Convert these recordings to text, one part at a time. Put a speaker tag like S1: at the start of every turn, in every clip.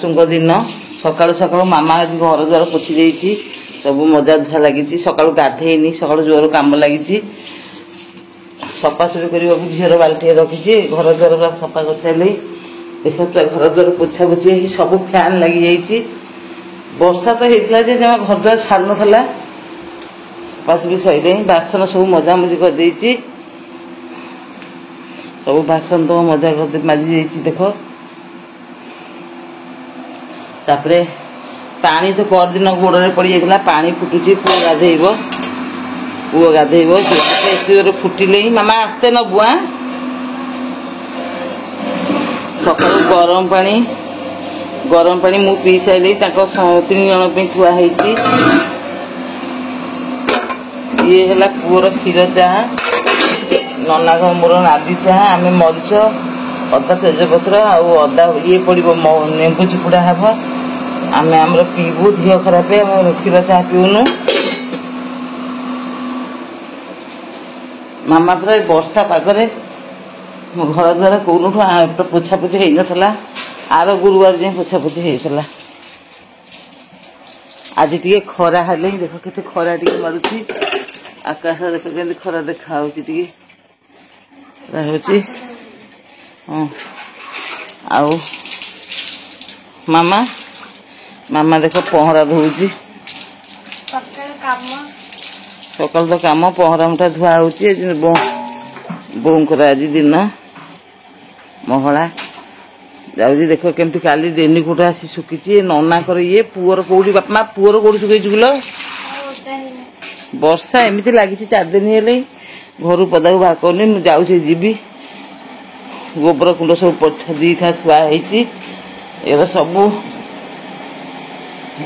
S1: ଶାଶୁଙ୍କ ଦିନ। ସକାଳୁ ସକାଳୁ ମାମା ଆଜି ଘର ଦ୍ୱାର ପୋଛି ଦେଇଛି, ସବୁ ମଜା ଧୁଆ ଲାଗିଛି। ସକାଳୁ ଗାଧେଇନି, ସକାଳୁ ଜୋର କାମ ଲାଗିଛି। ସଫାସଫି କରିବାକୁ ଝିଅର ବାଲ୍ଟିଏ ରଖିଛି। ଘର ଦ୍ୱାର ପୁରା ସଫା କରିସାରିଲି। ଦେଖ ପୁରା ଘର ଦ୍ୱାର ପୋଛା ପୋଛି ହେଇକି ସବୁ ଫ୍ୟାନ୍ ଲାଗିଯାଇଛି। ବର୍ଷା ତ ହେଇଥିଲା ଯେ ଜମା ଘର ଦ୍ୱାର ଛାଡ଼ୁନଥିଲା। ସଫାସଫି ସରିଲାଣି, ବାସନ ସବୁ ମଜାମଜି କରିଦେଇଛି। ସବୁ ବାସନ ତ ମଜା ମାଜି ଦେଇଛି ଦେଖ। ତାପରେ ପାଣି ତ ପରଦିନ ଗୋଡ଼ରେ ପଡ଼ିଯାଇଥିଲା, ପାଣି ଫୁଟୁଛି। ପୁଅ ଗାଧେଇବ, ପୁଅ ଗାଧେଇବ। ଏତେ ଜୋରେ ଫୁଟିଲେ ହିଁ ମାମା ଆସ୍ତେ ନବୁ। ଆଁ ସକାଳୁ ଗରମ ପାଣି, ଗରମ ପାଣି ମୁଁ ପିଇ ସାରିଲି। ତାଙ୍କ 3 ଜଣ ପାଇଁ ଥୁଆ ହେଇଛି। ଇଏ ହେଲା ପୁଅର କ୍ଷୀର ଚାହା, ନନାଙ୍କ ମୋର ନାଲି ଚାହା। ଆମେ ମରିଚ, ଅଦା, ତେଜପତ୍ର ଆଉ ଅଦା ଇଏ ପଡ଼ିବ, ଲେମ୍ବୁ ଚିପୁଡ଼ା ହେବ। ଆମେ ଆମର ପିଇବୁ, ଦେହ ଖରାପ, ଆମେ କ୍ଷୀର ଚାହା ପିଉନୁ। ମାମା ପୁରା ବର୍ଷା ପାଗରେ ମୋ ଘର ଦ୍ୱାର କୋଉଠୁ ପୋଛାପୋଛି ହେଇନଥିଲା। ଆର ଗୁରୁବାର ଯାଏଁ ପୋଛାପୋଛି ହେଇଥିଲା। ଆଜି ଟିକେ ଖରା ହେଲେ ହିଁ ଦେଖ କେତେ ଖରା ଟିକେ ମାରୁଛି। ଆକାଶ ଦେଖ କେମିତି ଖରା ଦେଖା ହଉଛି, ଟିକେ ହେଉଛି। ହଁ ଆଉ ମାମା, ମାମା ଦେଖ ପହଁରା ଧୋଉଛି। ସକାଳୁ ତ କାମ, ପହଁରା ମୁଠା ଧୁଆ ହଉଛି। ବୋଉଙ୍କର ଆଜି ଦିନ ମହଳା ଯାଉଛି। ଦେଖ କେମିତି କାଲି ରେନିକୋଟ ଆସି ଶୁଖିଛି। ନନାଙ୍କର ଇଏ ପୁଅର କୋଉଠି, ବାପା ମା ପୁଅର କୋଉଠି ଶୁଖେଇଛୁ କିଲୋ? ବର୍ଷା ଏମିତି ଲାଗିଛି 4 ଦିନ ହେଲେ ଘରୁ ପଦାକୁ ବାହାର କରୁନି। ମୁଁ ଯାଉଛି ଯିବି। ଗୋବର କୁଣ୍ଡ ସବୁ ଦିଟା ଥୁଆ ହେଇଛି। ଏଗୁଡ଼ା ସବୁ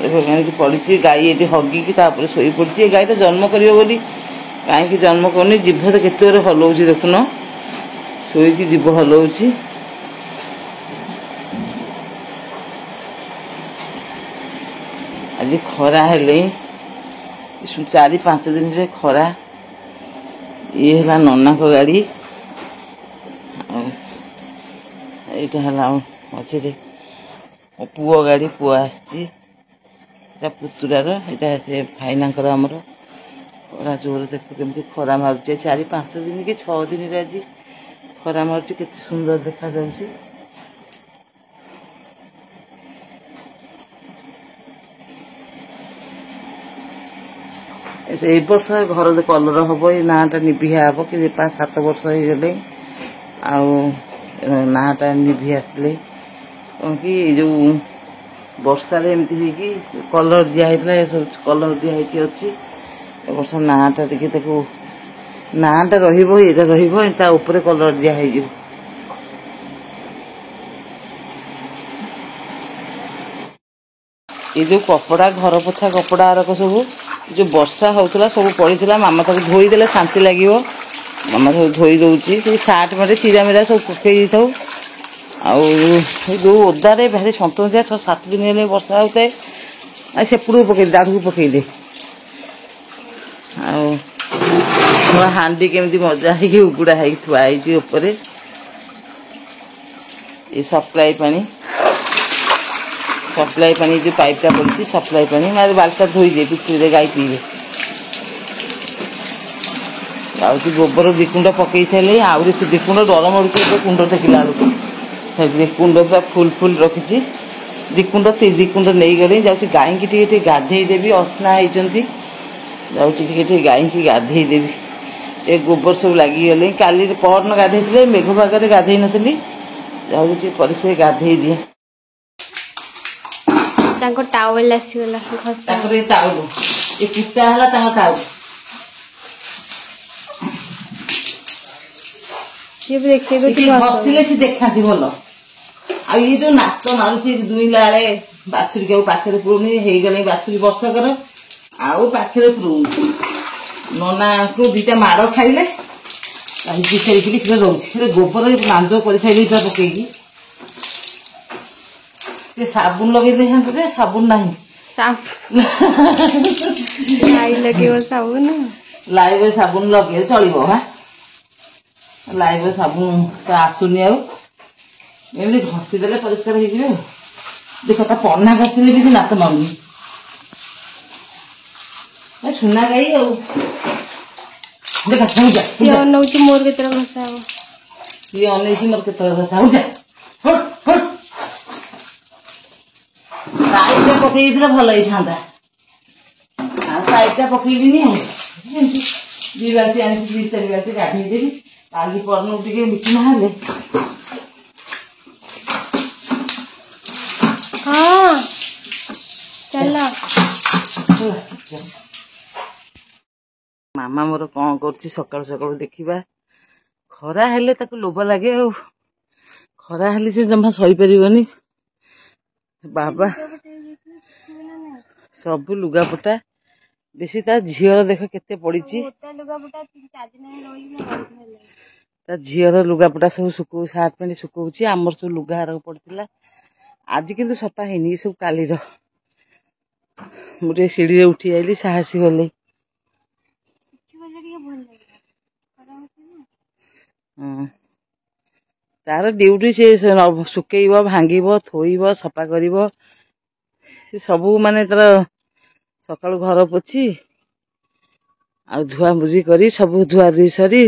S1: ଏବେ କେମିତି ପଡ଼ିଛି। ଗାଈ ଏଠି ହଗିକି ତାପରେ ଶୋଇ ପଡ଼ିଛି। ଏ ଗାଈ ତ ଜନ୍ମ କରିବ ବୋଲି କାହିଁକି ଜନ୍ମ କରୁନି। ଜିଭ ତ କେତେ ଜୋରେ ହଲଉଛି ଦେଖୁନ, ଶୋଇକି ଜିଭ ହଲଉଛି। ଆଜି ଖରା ହେଲେ 4-5 ଦିନରେ ଖରା। ଇଏ ହେଲା ନନାଙ୍କ ଗାଡ଼ି, ଆଉ ଏଇଟା ହେଲା ମଝିରେ ମୋ ପୁଅ ଗାଡ଼ି। ପୁଅ ଆସିଛି, ଏଇଟା ପୁତୁରାର, ଏଇଟା ସେ ଭାଇନାଙ୍କର। ଆମର ଖରା ଜୋର, ଦେଖ କେମିତି ଖରା ମାରୁଛି। 4-5 ଦିନ କି 6 ଦିନରେ ଆଜି ଖରା ମାରୁଛି, କେତେ ସୁନ୍ଦର ଦେଖାଯାଉଛି। ଏଇ ବର୍ଷ ଘର କଲର ହବ, ଏ ନାଁଟା ନିଭିଆ ହବ କି 5-7 ବର୍ଷ ହେଇଗଲେ ଆଉ ନାଁଟା ନିଭି ଆସିଲେ। କ'ଣ କି ଯୋଉ ବର୍ଷାରେ ଏମିତି ହେଇକି କଲର ଦିଆ ହେଇଥିଲା, ଏସବୁ କଲର ଦିଆ ହେଇଛି ଅଛି। ଏ ବର୍ଷ ନାଁଟା ଟିକେ ତାକୁ ନାଁଟା ରହିବ, ଏଇଟା ରହିବ, ତା ଉପରେ କଲର ଦିଆ ହେଇଯିବ। ଏ ଯୋଉ କପଡ଼ା, ଘର ପୋଛା କପଡ଼ା ଆରକ ସବୁ ଯୋଉ ବର୍ଷା ହଉଥିଲା ସବୁ ପଡ଼ିଥିଲା। ମାମା ତାକୁ ଧୋଇଦେଲେ ଶାନ୍ତି ଲାଗିବ। ମାମା ସବୁ ଧୋଇ ଦଉଛି। ସେଇ ସାର୍ଟ ଫାର୍ଟ ଚିରାମିରା ସବୁ ପକେଇ ଦେଇଥାଉ। ଆଉ ଯୋଉ ଓଦାରେ ଭାରି ସନ୍ତସନ୍ତିଆ, 6-7 ଦିନ ହେଲେ ବର୍ଷା ହଉଥାଏ। ଆଉ ସେପଟକୁ ପକେଇଦେ, ଦାଢ଼କୁ ପକେଇଦେ। ଆଉ ହାଣ୍ଡି କେମିତି ମଜା ହେଇକି ଉଗୁଡ଼ା ହେଇକି ଥୁଆ ହେଇଛି ଉପରେ। ଏ ସପ୍ଲାଇ ପାଣି, ସପ୍ଲାଇ ପାଣି ଯୋଉ ପାଇପଟା ପଡ଼ିଛି, ସପ୍ଲାଇ ପାଣି। ମାରେ ବାଲ୍ଟିଟା ଧୋଇଦେ, ପିଛୁରେ ଗାଈ ପିଇବେ। ଯାଉଛି ଗୋବର 2 କୁଣ୍ଡ ପକେଇ ସାରିଲେ ଆହୁରି 2 କୁଣ୍ଡ ଡର ମାଡୁଛି ଏବେ କୁଣ୍ଡ ଟେକିଲା ବେଳକୁ। 2 କୁଣ୍ଡ ପୁରା ଫୁଲ ଫୁଲ ରଖିଛି। 2 କୁଣ୍ଡ 2 କୁଣ୍ଡ ନେଇଗଲି। ଯାଉଛି ଗାଈକି ଟିକେ ଟିକେ ଗାଧେଇ ଦେବି, ଅସନା ହେଇଛନ୍ତି। ଯାଉଛି ଟିକେ ଟିକେ ଗାଈକି ଗାଧେଇ ଦେବି। ଏ ଗୋବର ସବୁ ଲାଗିଗଲେ। କାଲି ପରଦିନ ଗାଧେଇଥିଲେ, ମେଘ ପାଗରେ ଗାଧେଇ ନଥିଲି। ଯାଉଛି ପରିସରେ ଗାଧେଇ ଦିଏ।
S2: ତାଙ୍କ ଟାୱେଲ ଆସିଗଲା।
S1: ତାଙ୍କର ଏ ଟାୱେଲ, ଏ କୁଟା ହେଲା ତାଙ୍କ ଟାୱେଲ।
S2: ସିଏ ବି ଦେଖେଇବେ,
S1: ହସିଲେ ସେ ଦେଖାନ୍ତି ଭଲ। ଆଉ ଇଏ ଯୋଉ ନାଚ ମାରୁଛି ଦୁଇଲା ବେଳେ ବାଛୁରୀକି ଆଉ ପାଖରେ ପୁରଉନି। ହେଇଗଲାଣି ବାଛୁରୀ ବର୍ଷକର, ଆଉ ପାଖରେ ପୁରଉନି। ନନାଙ୍କୁ 2ଟା ମାଡ଼ ଖାଇଲେ ସେରିକିରି କ୍ଷୀର ଦଉଛି। ସେ ଗୋବର ମାଞ୍ଜ କରିସାରିଲି ପୁରା ପକେଇକି। ସେ ସାବୁନ ଲଗେଇ ଦେଇଥାନ୍ତେ ଯେ ସାବୁନ ନାହିଁ।
S2: ଲାଇ ଲଗେଇବ ସାବୁନ,
S1: ଲାଇଭ ସାବୁନ ଲଗେଇଲେ ଚଳିବ। ହଁ ଲାଇଭ ସାବୁନ ତ ଆସୁନି। ଆଉ ଏମିତି ଘଷି ଦେଲେ ପରିଷ୍କାର ହେଇଯିବେ। ଦେଖ, ତା ପନା ଘଷିଲେ ବି ସେ ନାତ ମାରୁନି। ସୁନା ଗାଈ ଆଉ ଦେଖ।
S2: ସିଏ ଅନଉଛି ମୋର କେତେବେଳେ ଘଷା ହବ।
S1: ସିଏ ଅନେଇଛି ମୋର କେତେବେଳେ ଘଷା ହଉ। ଯା, ହଟ୍ ହଟ୍। ପାଇପଟା ପକେଇ ଦେଇଥିଲେ ଭଲ ହେଇଥାନ୍ତା, ଆଉ ପାଇପଟା ପକେଇଲିନି। ଆଉ ଏମିତି 2 ବାଲ୍ଟି ଆଣିଛି, 2 4 ବାଲ୍ଟି ଗାଧେଇ ଦେବି। କାଲି ପରଦିନକୁ ଟିକେ ମିଟି ନହେଲେ।
S2: ହଁ, ଚାଲ।
S1: ମାମା ମୋର କଣ କରୁଛି ସକାଳୁ ସକାଳୁ ଦେଖିବା। ଖରା ହେଲେ ତାକୁ ଲୋଭ ଲାଗେ, ଆଉ ଖରା ହେଲେ ସେ ଜମା ସହିପାରିବନି। ବାବା, ସବୁ ଲୁଗାପଟା, ବେଶୀ ତା ଝିଅର ଦେଖ କେତେ ପଡ଼ିଛି। ତା ଝିଅର ଲୁଗାପଟା ସବୁ ଶୁଖଉ, ସାର୍ଟ ପ୍ୟାଣ୍ଟ ଶୁଖଉଛି। ଆମର ସବୁ ଲୁଗା ହାରକୁ ପଡ଼ିଥିଲା ଆଜି, କିନ୍ତୁ ସଫା ହେଇନି, ଏ ସବୁ କାଲିର। ମୁଁ ଟିକେ ସିଡ଼ିରେ ଉଠି ଆଇଲି, ସାହସୀ ଗଲି। ହଁ, ତାର ଡ୍ୟୁଟି, ସେ ଶୁକେଇବ, ଭାଙ୍ଗିବ, ଥୋଇବ, ସଫା କରିବ। ସେ ସବୁ ମାନେ ତାର ସକାଳୁ ଘର ପୋଛି ଆଉ ଧୁଆ ଭୁଜି କରି, ସବୁ ଧୁଆ ଧୁଇ ସରି,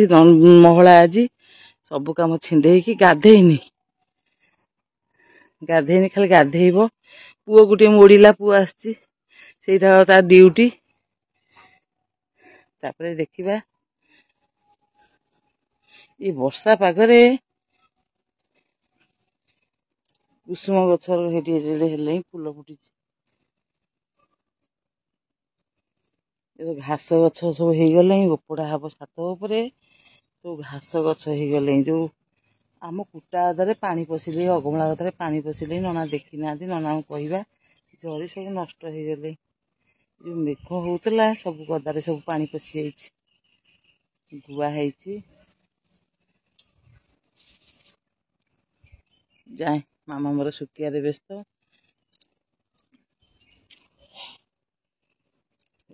S1: ମହଳା ଆଜି, ସବୁ କାମ ଛିଣ୍ଡେଇକି ଗାଧେଇନି, ଗାଧେଇନି, ଖାଲି ଗାଧେଇବ। ପୁଅକୁ ଟିକେ ମୋଡ଼ିଲା, ପୁଅ ଆସିଛି, ସେଇଟା ତା ଡ୍ୟୁଟି। ତାପରେ ଦେଖିବା, ଏ ବର୍ଷା ପାଗରେ କୁସୁମ ଗଛର ହେଇଠି ଏଡ଼େ ହେଲେଣି, ଫୁଲ ଫୁଟିଛି। ଏବେ ଘାସ ଗଛ ସବୁ ହେଇଗଲେଣି, ଓପଡ଼ା ହବ ଛାତ ଉପରେ। ସବୁ ଘାସ ଗଛ ହେଇଗଲେଣି। ଯୋଉ ଆମ କୁଟା ଅଦାରେ ପାଣି ପଶିଲେ, ଅଗମଳା ଗଦାରେ ପାଣି ପଶିଲେ, ନନା ଦେଖିନାହାନ୍ତି, ନନାଙ୍କୁ କହିବା। ଜରି ସବୁ ନଷ୍ଟ ହେଇଗଲେ। ଯୋଉ ମେଘ ହଉଥିଲା, ସବୁ ଗଦାରେ ସବୁ ପାଣି ପଶିଯାଇଛି, ଗୁଆ ହେଇଛି। ଯାଏ, ମାମା ମୋର ଶୁଖିବାରେ ବ୍ୟସ୍ତ।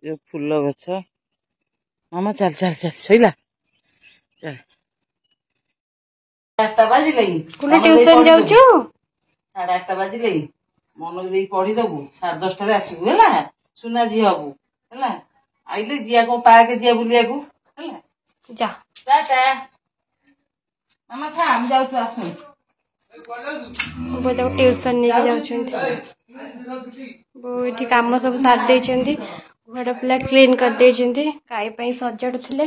S1: ଯୋଉ ଫୁଲ ଗଛ। ମାମା, ଚାଲ ଚାଲ ଚାଲ, ଶୋଇଲା, ଚାଲ। 8:30 ବାଜିଲେଣି।
S2: ଟ୍ୟୁସନ ଯାଉଛୁ?
S1: 8:30 ବାଜିଲେଣି, ମନ ଦେଇ ପଢିଦବୁ। 10:30ରେ ଆସିବୁ, ହେଲା? ସୁନା ଝିଅ ହବୁ, ହେଲା? ଆଇଲେ ଯିଆ କଣ ପାର୍କ ଯିବା ବୁଲିବାକୁ, ହେଲା?
S2: ଯା।
S1: ଟାଟା ମାମା, ଥା, ଆମେ ଯାଉଛୁ, ଆସୁ।
S2: ବୋଉ ତାକୁ ଟ୍ୟୁସନ ନେଇକି ଯାଉଛନ୍ତି। ବୋଉ ଏଠି କାମ ସବୁ ସାରି ଦେଇଛନ୍ତି, ଘର ପୁରା କ୍ଲିନ୍ କରିଦେଇଛନ୍ତି, ଗାଈ ପାଇଁ ସଜାଡୁଥିଲେ।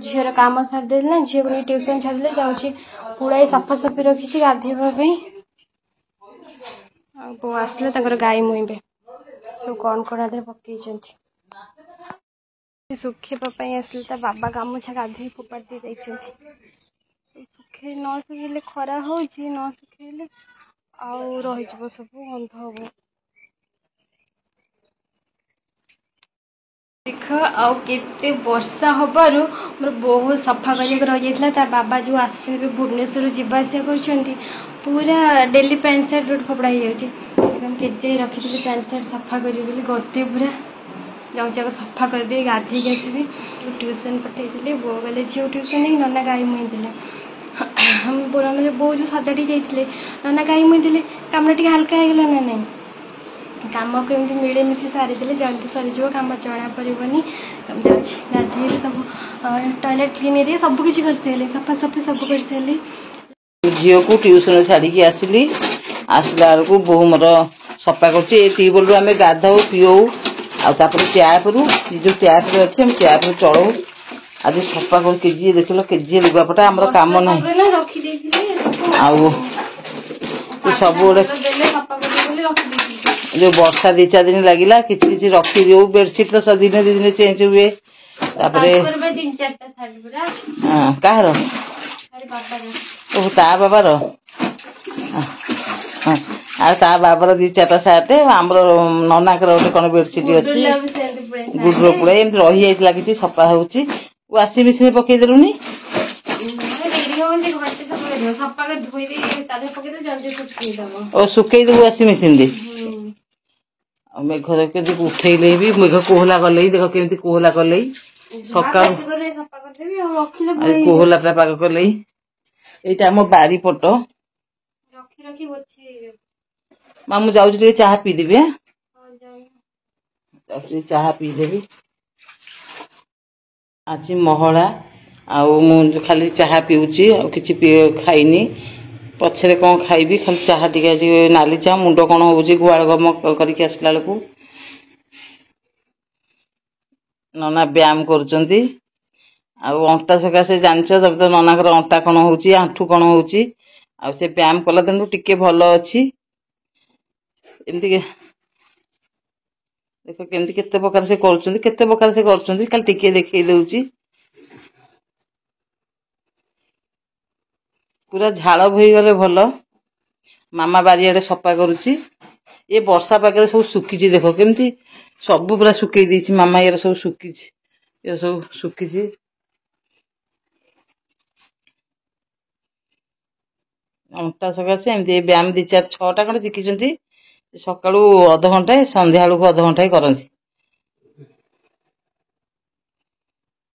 S2: ଝିଅର କାମ ସାରିଦେଲି ନା, ଝିଅକୁ ନେଇ ଟ୍ୟୁସନ ଛାଡ଼ିଲେ, ଯାଉଛି ପୁଳାଏ ସଫାସଫି ରଖିଛି ଗାଧେଇବା ପାଇଁ। ଆଉ ବୋଉ ଆସିଲେ ତାଙ୍କର ଗାଈ ମୁଇଁବେ। ସବୁ କଣ କଣ ଦେହରେ ପକେଇଛନ୍ତି। ଶୁଖେଇବା ପାଇଁ ଆସିଲେ, ତା ବାବା ଗାମୁଛା ଗାଧେଇ ଫୋପାଡ଼ି ଦେଇ ଯାଇଛନ୍ତି। ଶୁଖେଇ ନ ଶୁଖେଇଲେ, ଖରା ହଉଛି, ନ ଶୁଖେଇଲେ ଆଉ ରହିଯିବ ସବୁ, ଗନ୍ଧ ହବ। ଦେଖ, ଆଉ କେତେ ବର୍ଷା ହବାରୁ ମୋର ବହୁତ ସଫା କରିବାକୁ ରହିଯାଇଥିଲା। ତା ବାବା ଯେଉଁ ଆସୁଛନ୍ତି ଭୁବନେଶ୍ୱରରୁ, ଯିବା ଆସିବା କରୁଛନ୍ତି, ପୁରା ଡେଲି ପ୍ୟାଣ୍ଟ ସାର୍ଟ ଗୋଟେ ଫୋପଡ଼ା ହେଇଯାଉଛି। ମୁଁ କେତେ ରଖିଥିଲି ପ୍ୟାଣ୍ଟ ସାର୍ଟ ସଫା କରିବି ବୋଲି, ଗଦେ ପୁରା। ଯାଉଛି ଆଗ ସଫା କରିଦେଇ ଗାଧେଇକି ଆସିବି। ଟ୍ୟୁସନ୍ ପଠେଇଥିଲି, ବୋଉ ଗଲେ ଝିଅ ଟ୍ୟୁସନ୍ ନେଇକି, ନନା ଗାଈ ମୁହିଁ ଦେଲେ। ବୋଉ ବୋଉ ଯେଉଁ ସଜାଡ଼ି ଯାଇଥିଲେ, ନନା ଗାଈ ମୁହିଁ ଦେଲେ, କାମଟା ଟିକେ ହାଲକା ହେଇଗଲା ନା ନାହିଁ? କାମକୁ ଏମିତି ମିଳିମିଶି ସାରିଦେଲେ ଜଲ୍ଦି ସରିଯିବ କାମ, ଜଣା ପଡ଼ିବନି। ଯାଉଛି ଗାଧେଇବି, ସବୁ ଟଏଲେଟ୍ କ୍ଲିନ୍ ଏରିଆ ସବୁ କିଛି କରିସାରିଲି, ସଫାସଫି ସବୁ କରିସାରିଲି।
S1: ଝିଅକୁ ଟ୍ୟୁସନ ଛାଡ଼ିକି ଆସିଲି। ଆସିଲା ବେଳକୁ ବୋଉ ମୋର ସଫା କରୁଛି। ଏ ଟ୍ୟୁବୱେଲରୁ ଆମେ ଗାଧାଉ, ପିଅଉ, ଆଉ ତାପରେ ଟ୍ୟାପରୁ, ଯୋଉ ଟ୍ୟାପରେ ଅଛି, ଆମେ ଟ୍ୟାପରୁ ଚଳଉ। ଆଜି ସଫା କରି କେଜିଏ, ଦେଖିଲ, କେଜିଏ ଲୁଗାପଟା। ଆମର କାମ ନାହିଁ। ଆଉ ସବୁ ଗୋଟେ ଯୋଉ ବର୍ଷା 2 4 ଦିନ ଲାଗିଲା, କିଛି କିଛି ରଖି ଯୋଉ ବେଡସିଟ୍ ତ ଦିନେ 2 ଦିନ ଚେଞ୍ଜ ହୁଏ। ତାପରେ କାହାର? ଓହୋ, ତା ବାବାର। ଆଉ ତା ବାବାର 2 4ଟା ସାର୍ଟ, ଆମର ନନାଙ୍କର ଗୋଟେ କଣ ବେଡସିଟ୍ ଅଛି, ଗୁଡର ପୁଳାଏ ଏମିତି ରହିଯାଇଥିଲା, କିଛି ସଫା ହଉଛି। ୱାସିଂ ମେସିନରେ ପକେଇ ଦେଲୁନି? ଓ, ଶୁଖେଇ ଦେବୁ ୱାସିଂ ମେସିନରେ। ଆଉ ମେଘ କେମିତି ଉଠେଇଲେ ବି, ମେଘ କୋହଲା କଲେଇ, ଦେଖ କେମିତି କୋହଲା କଲେଇ ସକାଳୁ କୋହଲା ପୁରା ପାଗ କଲେଇ। ଏଇଟା ଆମ ବାରିପଟ।
S2: ରଖି ରଖି ଗୋଛେଇ।
S1: ମା ମୁଁ ଯାଉଛି ଟିକେ ଚାହା ପିଇଦେବି। ଯାଉଛି ଟିକେ ଚାହା ପିଇଦେବି। ଆଜି ମହଳା, ଆଉ ମୁଁ ଖାଲି ଚାହା ପିଉଛି, ଆଉ କିଛି ଖାଇନି। ପଛରେ କ'ଣ ଖାଇବି, ଖାଲି ଚାହା ଟିକେ ଆଜି ନାଲି ଚାହା। ମୁଣ୍ଡ କ'ଣ ହେଉଛି ଗୁହାଳ ଗମ କରିକି ଆସିଲା ବେଳକୁ। ନନା ବ୍ୟାୟାମ କରୁଛନ୍ତି ଆଉ ଅଣ୍ଟା ସକାଶେ ଜାଣିଛ ତମେ ତ, ନନାଙ୍କର ଅଣ୍ଟା କ'ଣ ହେଉଛି, ଆଣ୍ଠୁ କ'ଣ ହେଉଛି, ଆଉ ସେ ବ୍ୟାୟାମ କଲା ଦିନଠୁ ଟିକେ ଭଲ ଅଛି। ଏମିତି ଦେଖ କେମିତି କେତେ ପ୍ରକାର ସେ କରୁଛନ୍ତି, କେତେ ପ୍ରକାର ସେ କରୁଛନ୍ତି, ଖାଲି ଟିକେ ଦେଖେଇ ଦେଉଛି। ପୁରା ଝାଳ ବୋହିଗଲେ ଭଲ। ମାମା ବାରିଆଡ଼େ ସଫା କରୁଛି। ଏ ବର୍ଷା ପାଗରେ ସବୁ ଶୁଖିଛି, ଦେଖ କେମିତି ସବୁ ପୁରା ଶୁଖେଇ ଦେଇଛି ମାମା। ଇଆର ସବୁ ଶୁଖିଛି, ଏ ସବୁ ଶୁଖିଛି। ଅଣ୍ଟା ସକାଶେ ଏମିତି ଏ ବ୍ୟାୟାମ 2, 4, 6ଟା ଖଣ୍ଡେ ଶିଖିଛନ୍ତି। ସକାଳୁ ଅଧଘଣ୍ଟାଏ, ସନ୍ଧ୍ୟାବେଳକୁ ଅଧଘଣ୍ଟାଏ କରନ୍ତି।